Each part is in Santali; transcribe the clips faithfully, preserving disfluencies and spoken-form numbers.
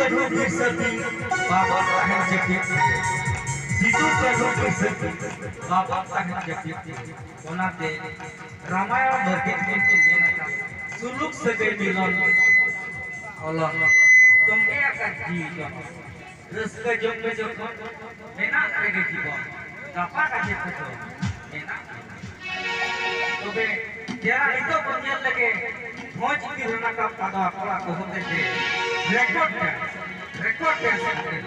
ᱠᱟᱹᱱᱦᱩ ᱵᱤᱨ ᱥᱟᱹᱛᱤ ᱵᱟᱵᱟ ᱛᱟᱦᱮᱱ ᱡᱟᱹᱯᱤᱫ ᱨᱮ, ᱥᱤᱫᱩ ᱠᱟᱹᱱᱦᱩ ᱵᱤᱨ ᱥᱟᱹᱛᱤ ᱵᱟᱵᱟ ᱛᱟᱦᱮᱱ ᱡᱟᱹᱯᱤᱫ ᱨᱮ, ᱚᱱᱟᱛᱮ ᱨᱟᱢᱟᱭᱚᱬ ᱵᱟᱹᱲᱛᱤ ᱛᱮᱠᱤᱱ ᱢᱮᱱ ᱟᱠᱟᱫ ᱥᱩᱞᱩᱠ ᱥᱟᱹᱜᱟᱹᱭ ᱢᱤᱞᱚᱱ ᱚᱞᱚᱱ ᱛᱚᱸᱜᱮ ᱟᱠᱟᱫ ᱡᱤᱣᱤ ᱫᱚ ᱨᱟᱹᱥᱠᱟᱹ ᱡᱚᱝ ᱢᱮ ᱡᱚᱠᱷᱚᱱ ᱢᱮᱱᱟᱜ ᱨᱮᱜᱮ ᱡᱤᱵᱚᱱ, ᱜᱟᱯᱟ ᱠᱟᱛᱮ ᱠᱚᱫᱚ ᱢᱮᱱᱟᱜ ᱜᱮᱭᱟ᱾ ᱛᱚᱵᱮ ᱫᱮᱞᱟ ᱱᱤᱛᱚᱜ ᱵᱚᱱ ᱧᱮᱞ ᱞᱮᱜᱮ ᱵᱷᱚᱸᱡᱽ ᱤᱫᱤ ᱨᱮᱱᱟᱜ ᱠᱟᱛᱷᱟ ᱫᱚ ᱟᱠᱚᱲᱟ ᱠᱚ ᱦᱚᱛᱮ ᱛᱮ record dance, record dance ᱠᱟᱛᱮ᱾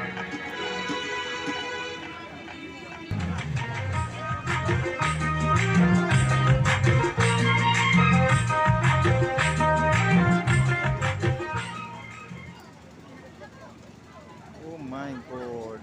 Oh my God.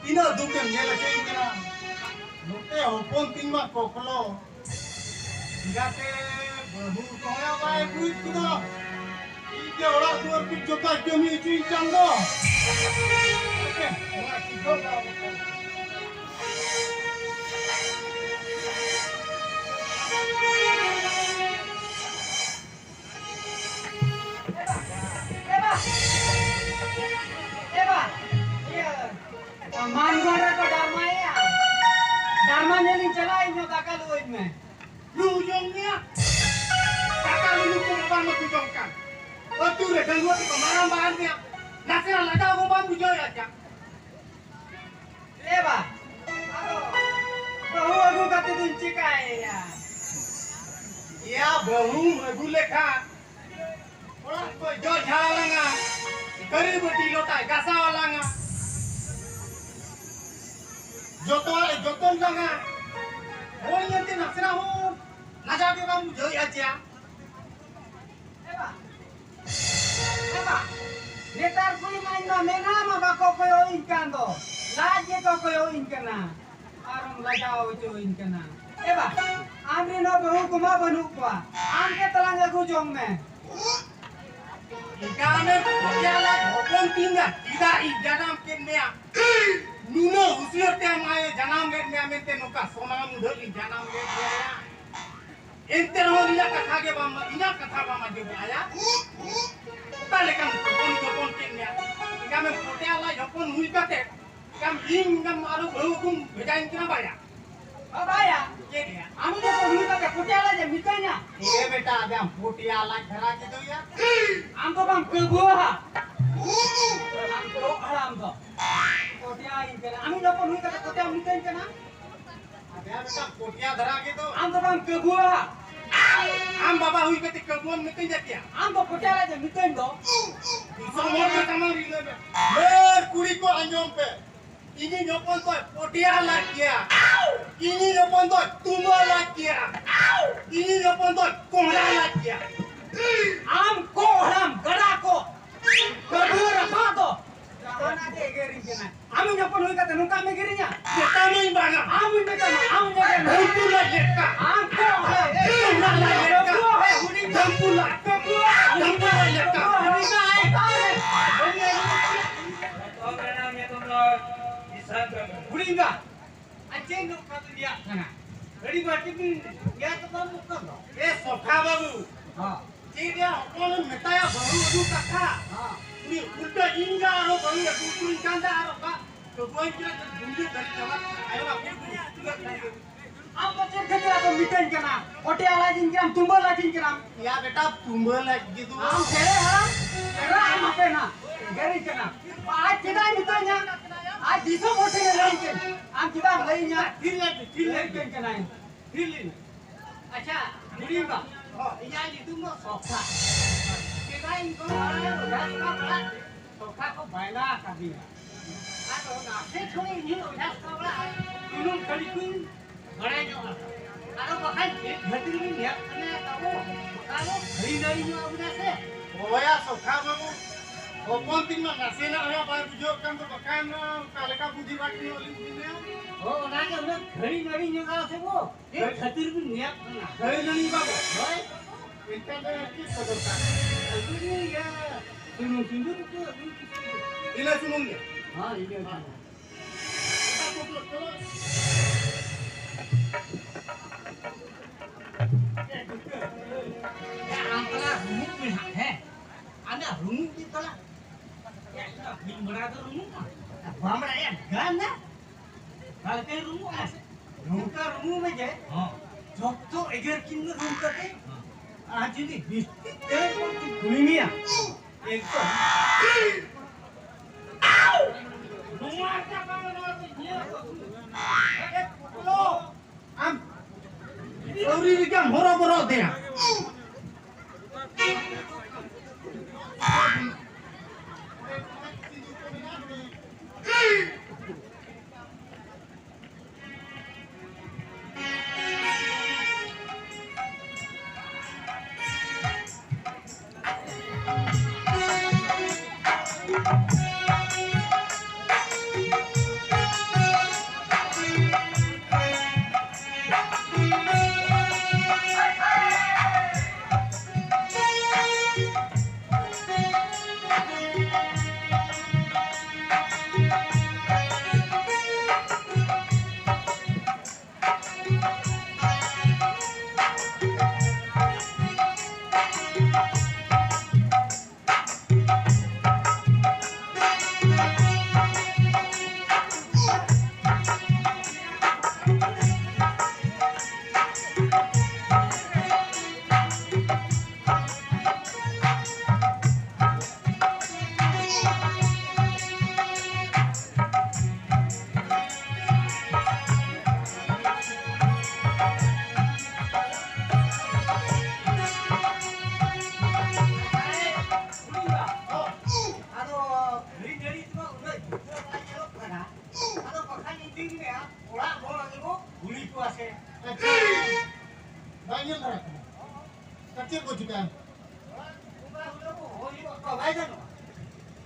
ᱛᱤᱱᱟᱹᱜ ᱫᱩᱠᱮᱢ ᱧᱮᱞ ᱦᱚᱪᱚᱧ ᱠᱟᱱᱟ᱾ ᱱᱚᱛᱮ ᱦᱚᱯᱚᱱ ᱛᱤᱧ ᱢᱟ ᱠᱚᱠᱞᱚ᱾ ᱪᱤᱠᱟᱹᱛᱮ ᱵᱟᱹᱦᱩ ᱠᱚᱦᱚᱸ ᱵᱟᱭ ᱟᱹᱜᱩᱭᱮᱫ ᱠᱚᱫᱚ᱾ ᱤᱧ ᱜᱮ ᱚᱲᱟᱜ ᱫᱩᱣᱟᱹᱨ ᱠᱚ ᱡᱚᱛᱚᱭ ᱠᱟᱹᱢᱤ ᱦᱚᱪᱚᱧ ᱠᱟᱱ ᱫᱚ᱾ ᱱᱚᱣᱟ ᱪᱤᱠᱟᱹ ᱵᱟᱝ ᱮ ᱵᱟ! ᱮ ᱵᱟ! ᱤᱭᱟᱹ, ᱢᱟᱱᱜᱚᱲ ᱨᱮᱠᱚ ᱰᱟᱨᱢᱟᱭᱮᱜᱼᱟ᱾ ᱰᱟᱨᱢᱟ ᱧᱮᱞᱤᱧ ᱪᱟᱞᱟᱜᱼᱟ, ᱤᱧ ᱦᱚᱸ ᱫᱟᱠᱟ ᱞᱩᱣᱟᱹᱧ ᱢᱮ᱾ ᱞᱩ ᱡᱚᱝ ᱜᱮᱭᱟ? ᱫᱟᱠᱟ ᱞᱩ ᱠᱚ ᱵᱟᱝ ᱟᱹᱛᱩ ᱡᱚᱝ ᱠᱟᱱ᱾ ᱟᱹᱛᱩ ᱨᱮ ᱰᱟᱺᱜᱩᱣᱟᱹ ᱛᱮᱠᱚ ᱢᱟᱨᱟᱝ ᱵᱟᱦᱟᱱ ᱜᱮᱭᱟ᱾ ᱱᱟᱥᱮᱱᱟᱜ ᱞᱟᱡᱟᱣ ᱦᱚᱸ ᱵᱟᱢ ᱵᱩᱡᱷᱟᱹᱣᱮᱫᱼᱟ ᱪᱮ? ᱮ ᱵᱟ, ᱟᱫᱚ ᱵᱟᱹᱦᱩ ᱟᱹᱜᱩ ᱠᱟᱛᱮ ᱫᱚᱧ ᱪᱤᱠᱟᱹᱭᱮᱭᱟ? ᱮᱭᱟ, ᱵᱟᱹᱦᱩᱢ ᱟᱹᱜᱩ ᱞᱮᱠᱷᱟᱱ ᱚᱲᱟᱜ ᱠᱚᱭ ᱡᱚᱜ ᱡᱷᱟᱲ ᱟᱞᱟᱝᱟ, ᱛᱷᱟᱹᱨᱤ ᱵᱟᱹᱴᱤ ᱞᱚᱴᱟᱭ ᱜᱟᱥᱟᱣ ᱟᱞᱟᱝᱟ, ᱡᱚᱛᱚᱣᱟᱜ ᱮ ᱡᱚᱛᱚᱱ ᱞᱟᱝᱟ᱾ ᱦᱳᱭ, ᱮᱱᱛᱮ ᱱᱟᱥᱮᱱᱟᱜ ᱦᱚᱸ ᱞᱟᱡᱟᱣ ᱜᱮ ᱵᱟᱢ ᱵᱩᱡᱷᱟᱹᱣᱮᱫᱼᱟ ᱪᱮᱭᱟ? ᱮ ᱵᱟ, ᱮ ᱵᱟ, ᱱᱮᱛᱟᱨ ᱠᱩᱲᱤ ᱢᱟ ᱤᱧ ᱢᱟ ᱢᱮᱫᱦᱟ ᱢᱟ ᱵᱟᱠᱚ ᱠᱚᱭᱚᱜ ᱤᱧ ᱠᱟᱱ ᱫᱚ, ᱞᱟᱡ ᱜᱮᱠᱚ ᱠᱚᱭᱚᱜ ᱤᱧ ᱠᱟᱱᱟ᱾ ᱟᱨᱮᱢ ᱞᱟᱡᱟᱣ ᱦᱚᱪᱚ ᱤᱧ ᱠᱟᱱᱟ᱾ ᱮ ᱵᱟ, ᱟᱢᱨᱮᱱ ᱦᱚᱸ ᱵᱟᱹᱦᱩ ᱠᱚᱢᱟ ᱵᱟᱹᱱᱩᱜ ᱠᱚᱣᱟ, ᱟᱢ ᱜᱮ ᱛᱟᱞᱟᱝ ᱟᱹᱜᱩ ᱡᱚᱝ ᱢᱮ᱾ ᱮᱱᱠᱷᱟᱱ ᱟᱢᱮᱢ ᱯᱟᱹᱛᱭᱟᱹᱣ ᱞᱮᱫ ᱦᱚᱯᱚᱱ ᱛᱤᱧ ᱜᱮ ᱪᱮᱫᱟᱜ ᱤᱧ ᱡᱟᱱᱟᱢ ᱠᱮᱫ ᱢᱮᱭᱟ? ᱱᱩᱱᱟᱹᱜ ᱦᱩᱥᱤᱭᱟᱹᱨ ᱛᱮ ᱟᱢ ᱟᱭᱳ ᱡᱟᱱᱟᱢ ᱞᱮᱫ ᱢᱮᱭᱟ ᱢᱮᱱᱛᱮ ᱱᱚᱝᱠᱟ ᱥᱚᱱᱟ ᱢᱩᱰᱷᱟᱹᱞ ᱤᱧ ᱡᱟᱱᱟᱢ ᱞᱮᱫ ᱢᱮᱭᱟ᱾ ᱮᱱᱛᱮ ᱨᱮᱦᱚᱸ ᱤᱧᱟᱹᱜ ᱠᱟᱛᱷᱟ ᱜᱮ ᱵᱟᱢ, ᱤᱧᱟᱹᱜ ᱠᱟᱛᱷᱟ ᱵᱟᱢ ᱟᱸᱡᱚᱢᱮᱫᱼᱟ ᱭᱟ? ᱚᱠᱟ ᱞᱮᱠᱟᱢ ᱦᱚᱯᱚᱱ ᱦᱚᱯᱚᱱ ᱠᱮᱫ ᱢᱮᱭᱟ? ᱮᱱᱠᱷᱟᱱ ᱯᱚᱴᱭᱟ ᱞᱟᱡ ᱦᱚᱯᱚᱱ ᱦᱩᱭ ᱠᱟᱛᱮ ᱮᱱᱠᱷᱟᱱ ᱤᱧ ᱮᱱᱠᱷᱟᱱ ᱟᱨᱚ ᱵᱟᱹᱦᱩ ᱟᱹᱜᱩᱢ ᱵᱷᱮᱡᱟᱧ ᱠᱟᱱᱟ ᱵᱟᱭᱟ? ᱵᱟᱵᱟᱭᱟ, ᱪᱮᱫ ᱭᱟ? ᱟᱢ ᱫᱚ ᱠᱚ ᱦᱩᱭ ᱠᱟᱛᱮ ᱯᱚᱴᱭᱟ ᱞᱟᱡ ᱮᱢ ᱢᱮᱛᱟᱧᱟ? ᱮ ᱵᱮᱴᱟ, ᱟᱫᱚ ᱟᱢ ᱯᱚᱴᱭᱟ ᱞᱟᱡ ᱫᱷᱟᱨᱟ ᱜᱮ ᱫᱚ ᱭᱟ᱾ ᱟᱢ ᱫᱚ ᱵᱟᱢ ᱠᱟᱹᱵᱩᱣᱟ ᱦᱟ᱾ ᱟᱢ ᱫᱚ ᱦᱟᱲᱟᱢ ᱫᱚ᱾ ᱯᱚᱴᱭᱟ ᱤᱧ ᱠᱟᱱᱟ᱾ ᱟᱢ ᱦᱚᱯᱚᱱ ᱦᱩᱭ ᱠᱟᱛᱮ ᱯᱚᱴᱭᱟ ᱢᱤᱛᱟᱹᱧ ᱠᱟᱱᱟ? ᱟᱫᱚ ᱢᱤᱫᱴᱟᱝ ᱯᱚᱴᱭᱟ ᱫᱷᱟᱨᱟ ᱜᱮ ᱫᱚ᱾ ᱟᱢ ᱫᱚ ᱵᱟᱢ ᱠᱟᱹᱵᱩᱣᱟ᱾ ᱟᱢ ᱵᱟᱵᱟ ᱦᱩᱭ ᱠᱟᱛᱮ ᱠᱟᱹᱵᱩᱣᱟᱢ ᱢᱤᱛᱟᱹᱧᱟ ᱠᱮᱭᱟ? ᱟᱢ ᱫᱚ ᱯᱚᱴᱭᱟ ᱞᱟᱡ ᱮᱢ ᱢᱤᱛᱟᱹᱧ ᱫᱚ᱾ ᱫᱤᱥᱚᱢ ᱦᱚᱲ ᱠᱚ ᱥᱟᱢᱟᱝ ᱨᱮ ᱞᱟᱹᱭ ᱢᱮ᱾ ᱦᱮ ᱠᱩᱲᱤ ᱠᱚ ᱟᱸᱡᱚᱢ ᱯᱮ᱾ ᱤᱧᱤᱡ ᱦᱚᱯᱚᱱ ᱫᱚᱭ ᱯᱚᱴᱭᱟ ᱞᱟᱡ ᱜᱮᱭᱟ᱾ ᱤᱧᱤᱡ ᱦᱚᱯᱚᱱ ᱫᱚᱭ ᱛᱩᱢᱵᱟᱹ ᱞᱟᱡ ᱜᱮᱭᱟ᱾ ᱤᱧᱤᱡ ᱦᱚᱯᱚᱱ ᱫᱚᱭ ᱠᱚᱦᱲᱟ ᱞᱟᱡ ᱜᱮᱭᱟ᱾ ᱟᱢ ᱠᱚᱦᱲᱟᱢ ᱜᱟᱰᱟ ᱠᱚ᱾ ᱠᱟᱹᱵᱩᱣᱟ ᱨᱟᱯᱟᱜ ᱫᱚ᱾ ᱡᱟᱦᱟᱱᱟᱜ ᱜᱮ ᱮᱜᱮᱨᱤᱧ ᱠᱟᱱᱟ᱾ ᱟᱢᱤᱧ ᱦᱚᱯᱚᱱ ᱦᱩᱭ ᱠᱟᱛᱮ ᱱᱚᱝᱠᱟ ᱮᱢ ᱮᱜᱮᱨᱤᱧᱟ? ᱢᱮᱛᱟᱢᱟᱹᱧ ᱵᱟᱝᱟ᱾ ᱟᱢᱤᱧ ᱢᱮᱛᱟᱢᱟ, ᱟᱢ ᱮᱜᱮᱨ ᱢᱮ᱾ ᱰᱷᱟᱹᱢᱯᱩ ᱞᱟᱡ ᱞᱮᱠᱟ᱾ ᱟᱢ ᱠᱚ ᱦᱚᱲ᱾ ᱰᱷᱟᱹᱢᱯᱩ ᱞᱟᱡ ᱞᱮᱠᱟ᱾ ᱰᱷᱟᱹᱢᱯᱩ ᱞᱟᱡ᱾ ᱰᱷᱟᱹᱢᱯᱩ ᱞᱟᱡ ᱞᱮᱠᱟ᱾ ᱦᱩᱰᱤᱧ ᱫᱟ᱾ ᱟᱨ ᱪᱮᱫ ᱱᱚᱝᱠᱟ ᱫᱚ ᱨᱮᱭᱟᱜ ᱠᱟᱱᱟ? ᱟᱹᱰᱤ ᱵᱟᱹᱲᱛᱤ ᱵᱤᱱ ᱜᱮᱭᱟ ᱛᱚ ᱵᱟᱹᱵᱩ ᱠᱚ ᱫᱚ᱾ ᱮ ᱥᱚᱠᱷᱟ ᱵᱟᱹᱵᱩ᱾ ᱦᱚᱸ᱾ ᱪᱮᱫ ᱨᱮᱭᱟᱜ ᱦᱚᱯᱚᱱ ᱮᱢ ᱢᱮᱛᱟᱭᱟ ᱵᱟᱹᱦᱩ ᱟᱹᱜᱩ ᱠᱟᱛᱷᱟ? ᱦᱚᱸ᱾ ᱩᱱᱤ ᱩᱞᱴᱟᱹ ᱤᱧ ᱜᱮ ᱟᱨᱦᱚᱸ ᱵᱟᱹᱦᱩ ᱟᱹᱜᱩ ᱦᱚᱴᱚᱧ ᱠᱟᱱ ᱫᱟ ᱟᱨ ᱚᱠᱟ ᱵᱟᱹᱵᱩ ᱟᱹᱧ ᱠᱟᱱᱟ ᱛᱚ ᱜᱩᱸᱰᱟᱹ ᱫᱟᱨᱮ ᱪᱟᱵᱟ᱾ ᱟᱭᱳ ᱵᱟᱯ ᱠᱚ ᱜᱩᱸᱰᱟᱹ ᱫᱟᱨᱮ᱾ ᱟᱢ ᱫᱚ ᱪᱮᱫ ᱠᱷᱟᱹᱛᱤᱨ ᱟᱫᱚᱢ ᱢᱤᱛᱟᱹᱧ ᱠᱟᱱᱟ? ᱚᱴᱮ ᱟᱞᱟᱡᱤᱧ ᱠᱟᱱᱟᱢ, ᱛᱩᱢᱵᱟᱹ ᱞᱟᱡᱤᱧ ᱠᱟᱱᱟᱢ? ᱭᱟ ᱵᱮᱴᱟ, ᱛᱩᱢᱵᱟᱹ ᱞᱟᱡ ᱜᱮ ᱫᱩ᱾ ᱟᱢ ᱥᱮᱨᱮ ᱦᱟᱲᱟᱢ, ᱥᱮᱨᱮ ᱟᱢ ᱟᱯᱮ ᱱᱟ, ᱜᱟᱹᱲᱤ ᱠᱟᱱᱟ᱾ ᱟᱡ ᱪᱮᱫᱟᱜ ᱢᱤᱛᱟᱹᱧᱟ? ᱟᱡ ᱫᱤᱥᱚᱢ ᱦᱚᱲ ᱴᱷᱮᱱ ᱮ ᱞᱟᱹᱭ ᱠᱮᱫ᱾ ᱟᱢ ᱪᱮᱫᱟᱜ ᱮᱢ ᱞᱟᱹᱭᱟᱹᱧᱟ? ᱛᱷᱤᱨ ᱞᱮᱱ ᱢᱮ, ᱛᱷᱤᱨ ᱞᱮᱱ ᱞᱟᱹᱭ ᱢᱮ᱾ ᱠᱟᱹᱧ ᱠᱟᱱᱟᱭ᱾ ᱛᱷᱤᱨ ᱞᱮᱱ ᱢᱮ᱾ ᱟᱪᱪᱷᱟ, ᱵᱩᱲᱦᱤ ᱵᱟ, ᱦᱚᱸ᱾ ᱤᱧᱟᱹᱜ ᱧᱩᱛᱩᱢ ᱫᱚ ᱥᱚᱠᱷᱟ᱾ ᱥᱮᱫᱟᱭ ᱤᱧ ᱜᱚ ᱵᱟᱵᱟ ᱚᱡᱷᱟ ᱥᱚᱠᱷᱟ ᱵᱟᱲᱟ ᱥᱚᱠᱷᱟ ᱠᱚ ᱵᱟᱭᱱᱟ ᱟᱠᱟᱫᱤᱧᱟ᱾ ᱟᱫᱚ ᱱᱟᱥᱮ ᱛᱷᱚᱲᱤ ᱤᱧ ᱚᱡᱷᱟ ᱥᱚᱠᱷᱟ ᱵᱟᱲᱟ ᱥᱩᱱᱩᱢ ᱠᱷᱟᱹᱲᱤ ᱠᱚᱧ ᱵᱟᱲᱟᱭ ᱧᱚᱜ ᱟᱠᱟᱫᱟ᱾ ᱟᱫᱚ ᱵᱟᱠᱷᱟᱱ ᱪᱮᱫ ᱠᱷᱟᱹᱛᱤᱨ ᱵᱤᱱ ᱧᱮᱞ ᱠᱟᱱᱟ ᱛᱟᱵᱚ? ᱚᱠᱟ ᱫᱚ ᱠᱷᱟᱹᱲᱤ ᱱᱟᱹᱲᱤ ᱧᱚᱜ ᱟᱵᱚᱱᱟ ᱥᱮ? ᱦᱳᱭᱟ ᱥᱚᱠᱷᱟ ᱵᱟᱹᱵᱩ, ᱦᱚᱯᱚᱱ ᱛᱤᱧ ᱢᱟ ᱱᱟᱥᱮᱱᱟᱜ ᱦᱚᱸ ᱵᱟᱭ ᱵᱩᱡᱷᱟᱹᱣ ᱠᱟᱱ ᱫᱚ, ᱵᱟᱠᱷᱟᱱ ᱚᱠᱟ ᱞᱮᱠᱟ ᱵᱩᱫᱷᱤ ᱵᱟᱝ ᱧᱚᱜ ᱞᱤᱧ ᱵᱩᱡᱷᱟᱹᱣ᱾ ᱦᱳ, ᱚᱱᱟ ᱜᱮ ᱩᱱᱟᱹᱜ ᱠᱷᱟᱹᱲᱤ ᱱᱟᱹᱲᱤ ᱧᱚᱜᱟ ᱥᱮ ᱵᱚ? ᱪᱮᱫ ᱠᱷᱟᱹᱛᱤᱨ ᱵᱤᱱ ᱱᱮᱭᱟᱜ ᱠᱟᱱᱟ? ᱦᱳᱭ, ᱱᱟᱹᱲᱤ ᱵᱟᱵᱟ᱾ ᱦᱳᱭ᱾ ᱮᱱᱠᱷᱟᱱ ᱫᱚ ᱪᱮᱫ ᱠᱚ ᱫᱚᱨᱠᱟᱨ? ᱟᱹᱞᱤᱧ ᱤᱭᱟᱹ ᱥᱩᱱᱩᱢ ᱥᱤᱸᱫᱩᱨ ᱠᱚ ᱟᱹᱜᱩ ᱠᱟᱛᱮ᱾ ᱤᱱᱟᱹ ᱥᱩᱢᱩᱝ ᱜᱮ? ᱦᱮᱸ, ᱤᱱᱟᱹ ᱥᱩᱢᱩᱝ᱾ ᱮᱴᱟᱜ ᱠᱚ ᱫᱚ ᱪᱚᱞᱚ᱾ ᱮ, ᱫᱩᱨᱜᱟᱹ᱾ ᱮ, ᱟᱢ ᱛᱟᱞᱟ ᱨᱩᱢᱩᱜ ᱢᱮ ᱦᱟᱸᱜ, ᱦᱮᱸ? ᱟᱢ ᱫᱚ ᱨᱩᱢᱩᱜ ᱜᱮ ᱛᱟᱞᱟ᱾ ᱮ, ᱤᱧ ᱫᱚ ᱵᱟᱹᱧ ᱵᱟᱲᱟᱭ ᱫᱚ ᱨᱩᱢᱩᱜ ᱢᱟ᱾ ᱵᱟᱢ ᱵᱟᱲᱟᱭᱟ, ᱜᱟᱱ ᱱᱟ᱾ ᱛᱟᱦᱞᱮ ᱛᱮ ᱨᱩᱢᱩᱜ ᱢᱮ ᱥᱮ᱾ ᱱᱚᱝᱠᱟ ᱨᱩᱢᱩᱜ ᱢᱮ ᱡᱮ, ᱦᱚᱸ᱾ ᱡᱚᱛᱚ ᱮᱜᱮᱨ ᱠᱤᱱ ᱢᱮ ᱨᱩᱢ ᱠᱟᱛᱮ᱾ ᱦᱚᱸ᱾ ᱟᱨ ᱡᱩᱫᱤ ᱵᱤᱥᱛᱤ ᱛᱮ ᱠᱚ ᱠᱩᱞᱤ ᱢᱮᱭᱟ, ᱮᱠᱫᱚᱢ᱾ ᱱᱚᱣᱟ ᱪᱟᱵᱟ ᱢᱮ, ᱱᱚᱣᱟ ᱫᱚ ᱧᱮᱞ ᱠᱚ᱾ ᱟᱢ ᱟᱹᱣᱨᱤ ᱨᱮᱜᱮᱢ ᱦᱚᱨᱚᱵᱚᱨᱚᱜ ᱫᱮᱭᱟ᱾ ᱟᱪᱪᱷᱟ᱾ ᱵᱟᱭ ᱧᱮᱞ ᱫᱟᱲᱮᱭᱟᱜ ᱠᱟᱱᱟ᱾ ᱟᱨ ᱪᱮᱫ ᱠᱚ ᱪᱤᱠᱟᱹᱭᱟ?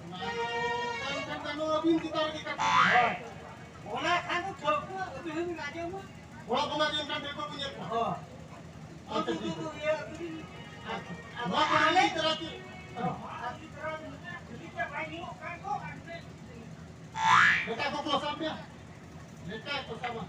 ᱚᱱᱟ ᱫᱚ ᱵᱟᱝ ᱠᱟᱱᱟ, ᱟᱹᱵᱤᱱ ᱪᱮᱛᱟᱱ ᱨᱮᱜᱮ ᱠᱟᱛᱷᱟ᱾ ᱦᱳᱭ᱾ ᱚᱱᱟ ᱠᱷᱟᱱ ᱫᱚ ᱴᱷᱟᱹᱣᱠᱟᱹ ᱟᱹᱵᱤᱱ ᱦᱚᱸᱵᱤᱱ ᱟᱸᱡᱚᱢᱟ᱾ ᱚᱲᱟᱜ ᱵᱚᱸᱜᱟ ᱡᱮ ᱚᱱᱠᱟᱱ ᱨᱮᱠᱚ ᱠᱚ ᱧᱮᱞ ᱠᱚᱣᱟ᱾ ᱦᱳᱭ᱾ ᱟᱪᱪᱷᱟ, ᱴᱷᱤᱠ᱾ ᱟᱪᱪᱷᱟ᱾ ᱱᱚᱣᱟ ᱠᱚ ᱟᱹᱰᱤ ᱛᱟᱨᱟ ᱠᱤ? ᱦᱳᱭ᱾ ᱞᱮᱴᱟ ᱠᱚ ᱠᱚ ᱥᱟᱵ ᱢᱮᱭᱟ᱾ ᱞᱮᱴᱟ ᱠᱚ ᱥᱟᱵᱟ᱾